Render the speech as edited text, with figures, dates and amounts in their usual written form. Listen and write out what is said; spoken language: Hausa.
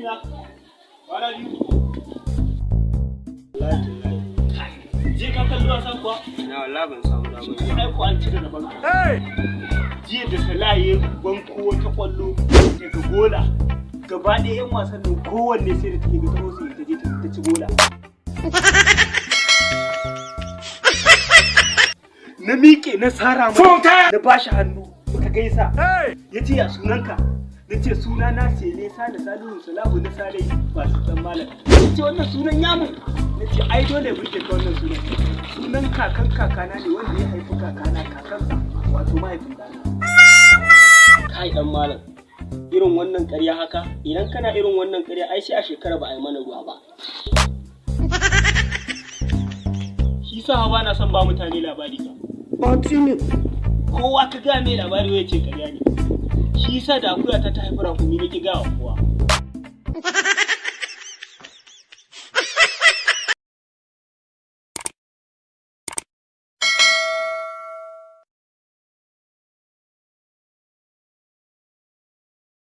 Mutumina, kwana biyu. Jiya ka kalli wasa kuwa? Na, wallahi ban samu damar. Ai ko an cire rabon ka. Jiya da Salah ya banko wata kwallo daga gola. Gaba ɗaya 'yan wasan nan kowanne sai da take ga ta wasu ta je ta ci gola. Na miƙe na sara mata, na bashi hannu muka gaisa. Ya ce, "Ya sunanka?" Na ce, "Suna na Sele Sale Salihu Salahu na Sale ba su dan malam." Ya ce, "Wannan sunan yamun." Na ce, "Ai dole ya burge ka wannan sunan. Sunan kakan kakana ne wanda ya haifi kakana kakansa, wato mahaifin ɗana." Kai, dan malam, irin wannan ƙarya haka, idan kana irin wannan ƙarya, ai sai a shekara ba a yi mana ruwa ba. Shi sa ba na son ba mutane labari ba. Kowa ka ga mai labari wai ce ƙarya ne. Shi sa da akuya ta ta haifi rakumi na ki gawa kowa.